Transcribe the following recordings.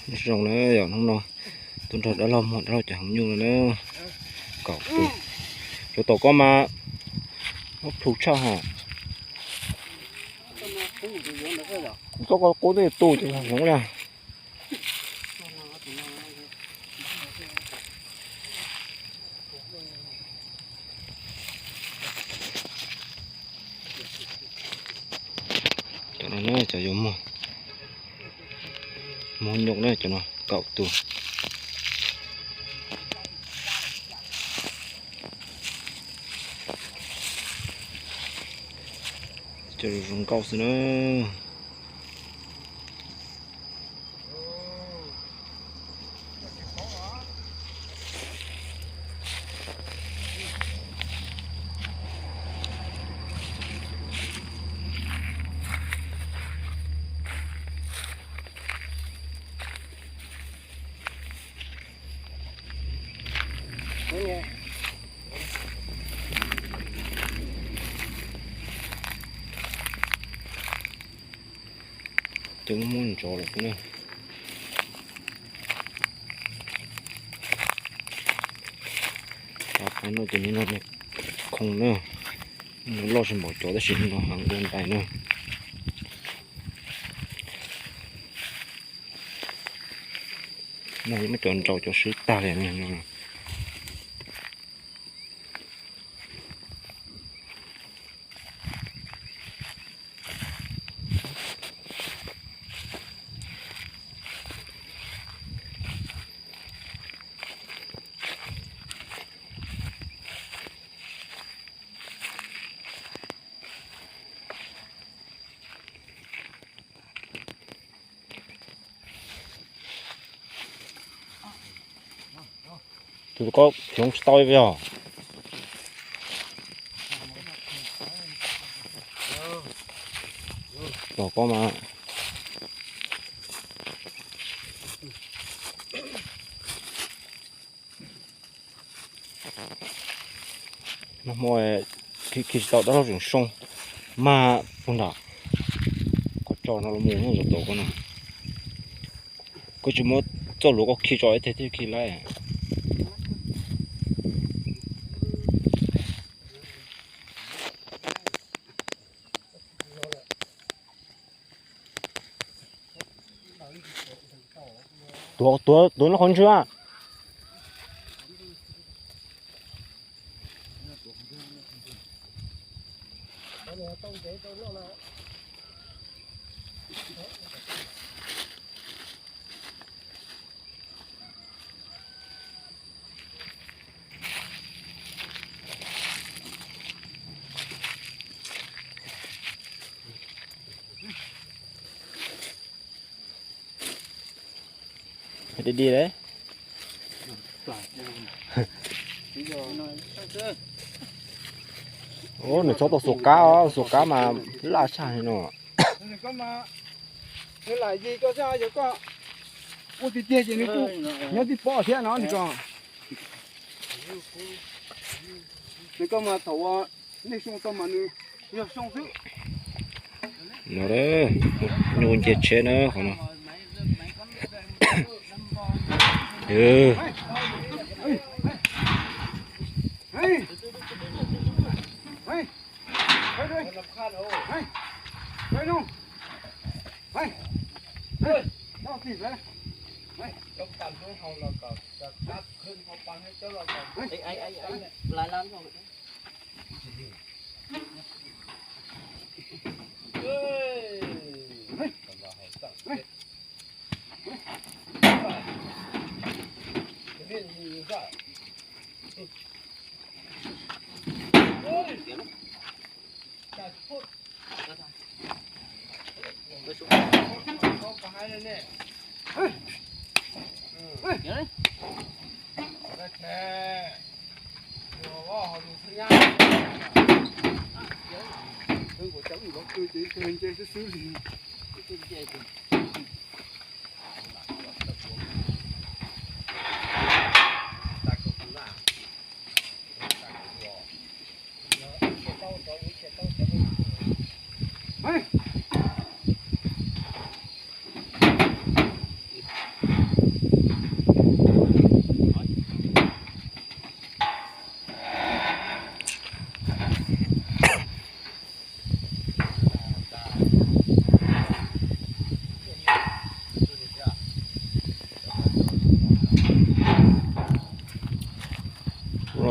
Zoo na, yog hnub no tuaj nrog dab laug muag dab laug cov heev nyuj no na. Kaum tus. Cov tom koj mas muab plhu tshaj hos. Kuv txoj koj qub twb tu cov heev na. Cov no na, cov yuav muag, muag nyuj na, cov no kaum tus. Cov zoo nkauj xwb na. Cov muab ntsos lawm xwb na. Qhov no ces nws no khoo na, nws loj tsis npaum cov tab sis nws no heev ua ntais na. No muab cov ntsaus cov swb tag li. Tus koj xyov tsis tau li yog. Los koj mas. Nag hmo khi khi tsis tau dab laug tseem soo mag puag nram qhov tso no los mus no, tom koj no. Koj tsis muab txoj luav koj khi tso ib teg thiaj khi laib. Tuav, tuav, tuav nyob qhov ntswg. Di di lawm. Ub, nws txhob tau xuas kab os, xuas kab mas laj tshaj li no. Nws lam yig koj xwb, yog koj ua tiag tiag ces nws kuj nyob tib pob thiab no nws ko. Nws koj mas thaum ua nej xyoo tau mas nws yog xyoo xwb. No, nyuj nce tsheb na qhov no.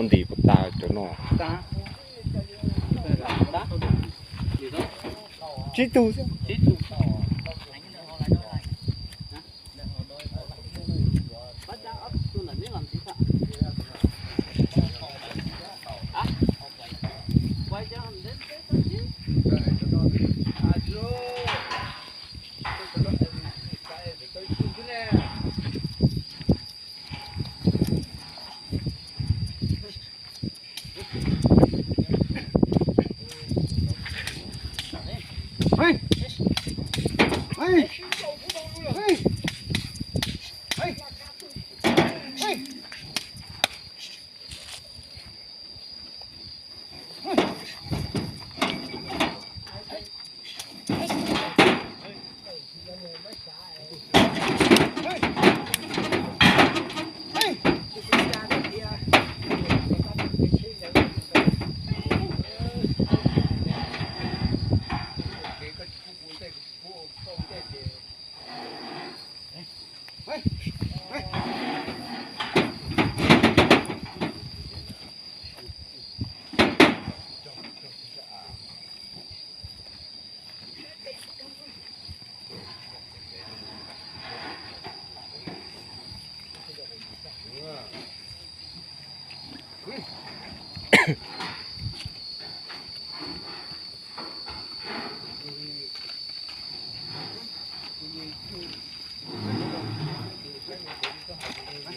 Ntim puas tas cov no? Tsib tug xwb.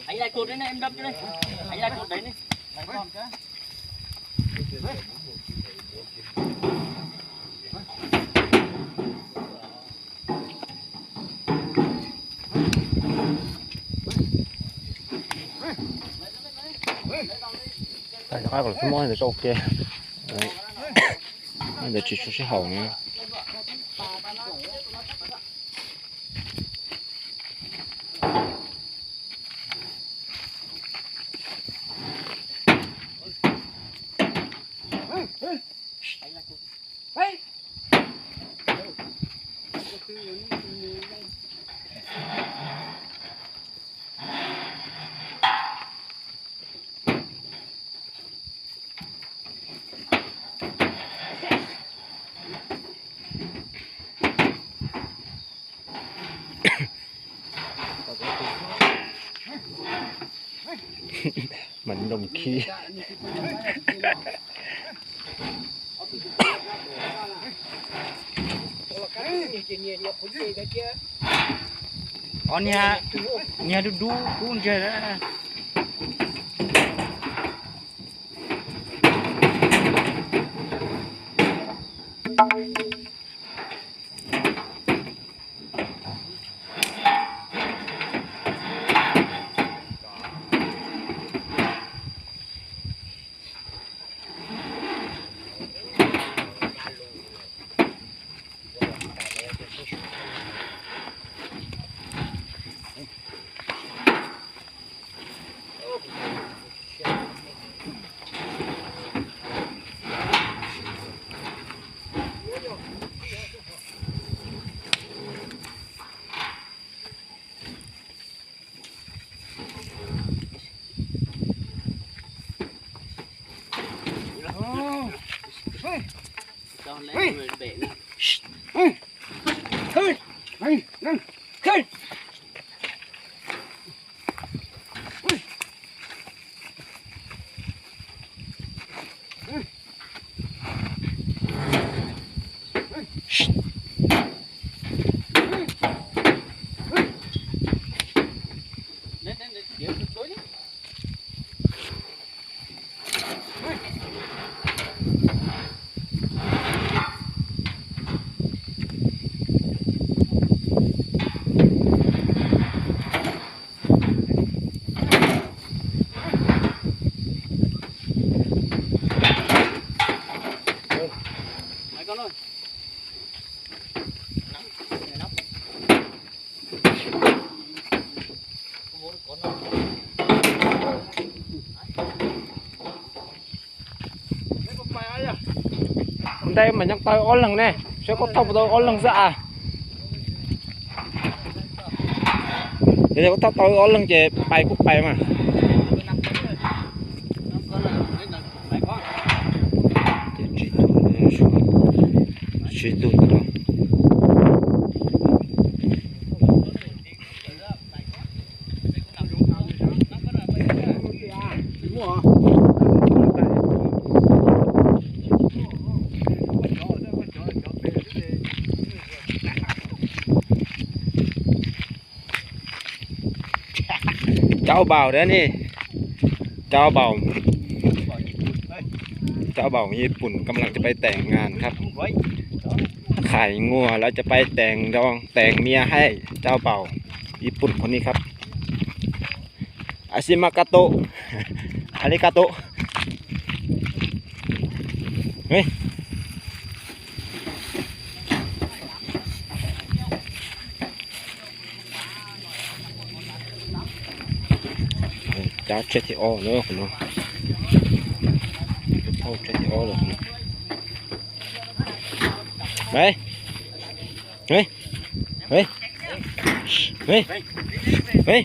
Anh lại cột đây này, em đập đây này. Anh lại cột đấy này. Lấy con cái. Ntawd tsis tshua sib haum na. Maj nrooj khib. Niag, niag dub dub kub ntseg. Ntawm mas nyob tau ob leeg ne, saib koj thauj tau ob leeg xwb a. Yog koj thauj tau ob leeg ces pais kuj pais mas. Tsis tug ntawm no. Cháu Bảo đấy nè. Cháu Bảo. Cháu Bảo Nhật Bản กำลังจะไปแต่งงานครับ ขายงัวแล้วจะไปแต่งดองแต่งเมียให้เจ้าบ่าวญี่ปุ่นคนนี้ครับ อาซิมากาโตะ อาริกาโตะ เฮ้ย Cab tseb thib ob na qhov no. Thauj tseb thib ob lawm qhov no. Ê, ê, ê, ê, ê.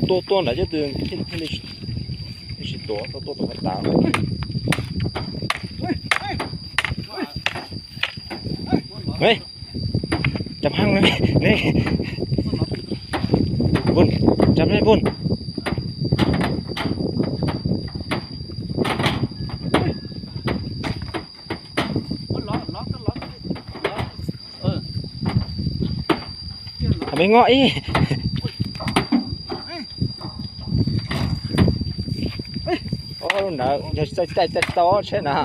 Tuaj tuaj nram cov twg thiaj li tsis tuav, tuaj tuaj tom qab tav. Ê, cov heej ne, Pun, cov ne Pun. Thaum peb nyob ib, lub ntawd yog tsis txawj caij tsis tau tsheb na.